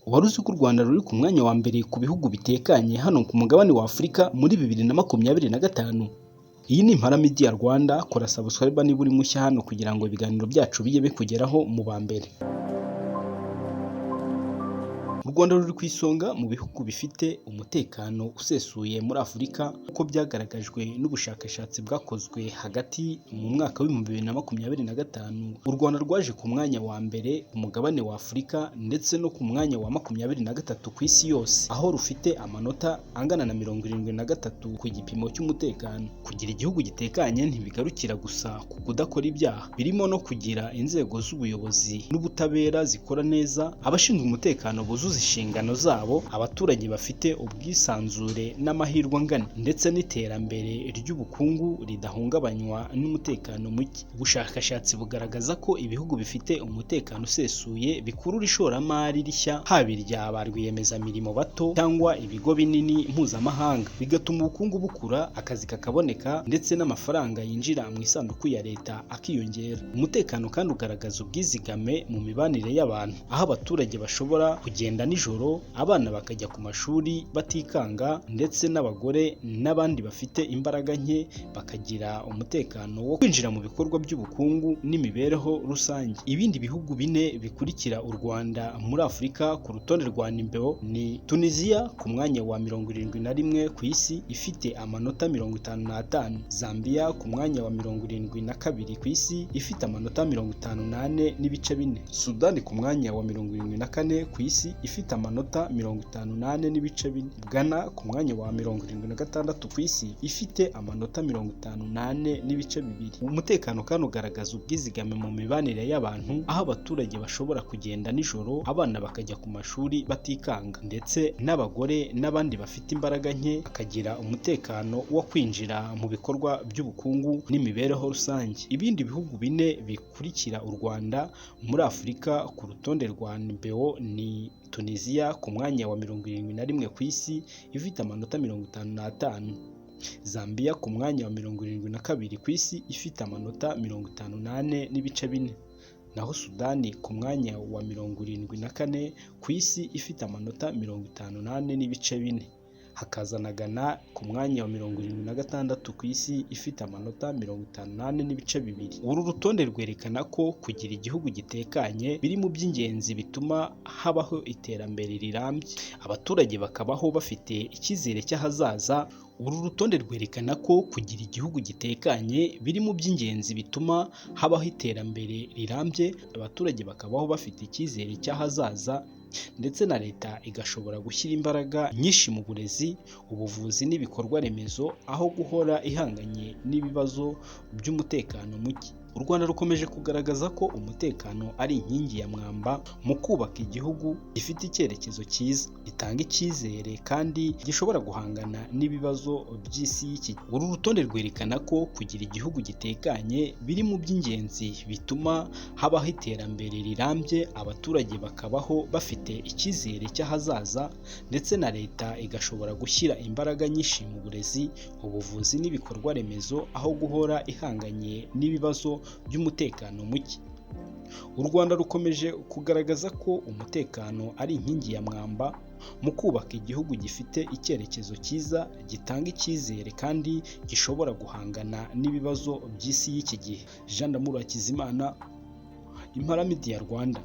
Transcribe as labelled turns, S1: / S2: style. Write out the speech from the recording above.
S1: Wari uzi ko u Rwanda ruri ku mwanya wa mbere ku bihugu bitekanye hano ku mugabane wa Afurika muri 2025? Iyi ni Impara Media Rwanda, kora subscribe niba uri mushya hano kugira ngo ibiganiro byacu bijye bikugeraho mu ba mbere. U Rwanda ruri ku isonga mu bihugu bifite umutekano usesuye muri Afurika, nk'uko byagaragajwe n'ubushakashatsi bwakozwe hagati mu mwaka wa 2025. U Rwanda rwaje ku mwanya wa mbere ku mugabane wa Afurika ndetse no ku mwanya wa 23 ku isi yose, aho rufite amanota angana na 73 ku gipimo cy'umutekano. Kugira igihugu gitekanye ntibigarukira gusa ku kudakora ibyaha, birimo no kugira inzego z'ubuyobozi n'ubutabera zikora neza, abashinzwe umutekano buzuza inshingano zabo, abaturage bafite ubwisanzure n'amahirwe angana, ndetse n'iterambere ry'ubukungu ridahungabanywa n'umutekano muke. Ubushakashatsi bugaragaza ko ibihugu bifite umutekano usesuye bikurura ishoramari rishya, haba irya ba rwiyemezamirimo bato cyangwa ibigo binini mpuzamahanga, bigatuma ubukungu bukura, akazi kakaboneka, ndetse n'amafaranga yinjira mu isanduku ya leta akiyongera. Umutekano kandi ugaragaza ubwizigame mu mibanire y'abantu, aho abaturage bashobora kugenda nijoro, abana bakajya ku mashuri batikanga, ndetse n'abagore n'abandi bafite imbaraga nke bakagira umutekano wo kwinjira mu bikorwa by'ubukungu n'imibereho rusange. Ibindi bihugu bine bikurikira u Rwanda muri Afurika ku rutonde rwa Numbeo ni Tunisia ku mwanya wa 71 ku isi ifite amanota 55, Zambia ku mwanya wa 72 ku isi ifite amanota 54.4, Sudani ku mwanya wa 74 ku isi ifite amanota 54.4, Ghana ku mwanya wa 76 ku isi ifite amanota 54.2. Umutekano kandi ugaragaza ubwizigame mu mibanire y'abantu, aho abaturage bashobora kugenda nijoro, abana bakajya ku mashuri batikanga, ndetse n'abagore n'abandi bafite imbaraga nke bakagira umutekano wo kwinjira mu bikorwa by'ubukungu n'imibereho rusange. Ibindi bihugu bine bikurikira u Rwanda muri Afurika ku rutonde rwa Numbeo ni Tunisia ku mwanya wa 71 ku isi ifite amanota 55, Zambia ku mwanya wa 72 ku isi ifite amanota 54.4, naho Sudani ku mwanya wa 74 ku isi ifite amanota 54.4, hakaza na Ghana ku mwanya wa 76 ku isi ifite amanota 54.2. Uru rutonde rwerekana ko kugira igihugu gitekanye biri mu by'ingenzi bituma habaho iterambere rirambye, abaturage bakabaho bafite icyizere cy'ahazaza. Uru rutonde rwerekana ko kugira igihugu gitekanye biri mu by'ingenzi bituma habaho iterambere rirambye, abaturage bakabaho bafite icyizere cy'ahazaza, ndetse na leta igashobora gushyira imbaraga nyinshi mu burezi, ubuvuzi n'ibikorwa remezo, aho guhora ihanganye n'ibibazo by'umutekano muke. U Rwanda rukomeje kugaragaza ko umutekano ari inkingi ya mwamba mu kubaka igihugu gifite icyerekezo cyiza, gitanga icyizere kandi gishobora guhangana n'ibibazo by'isi y'iki gihe. Uru rutonde rwerekana ko kugira igihugu gitekanye biri mu by'ingenzi bituma habaho iterambere rirambye, abaturage bakabaho bafite icyizere cy'ahazaza, ndetse na leta igashobora gushyira imbaraga nyinshi mu burezi, ubuvuzi n'ibikorwa remezo, aho guhora ihanganye n'ibibazo by'umutekano muke. U Rwanda rukomeje kugaragaza ko umutekano ari inkingi ya mwamba mu kubaka igihugu gifite icyerekezo cyiza, gitanga icyizere kandi gishobora guhangana n'ibibazo by'isi y'iki gihe. Jean D'amour Hakizimana, Impara Media Rwanda.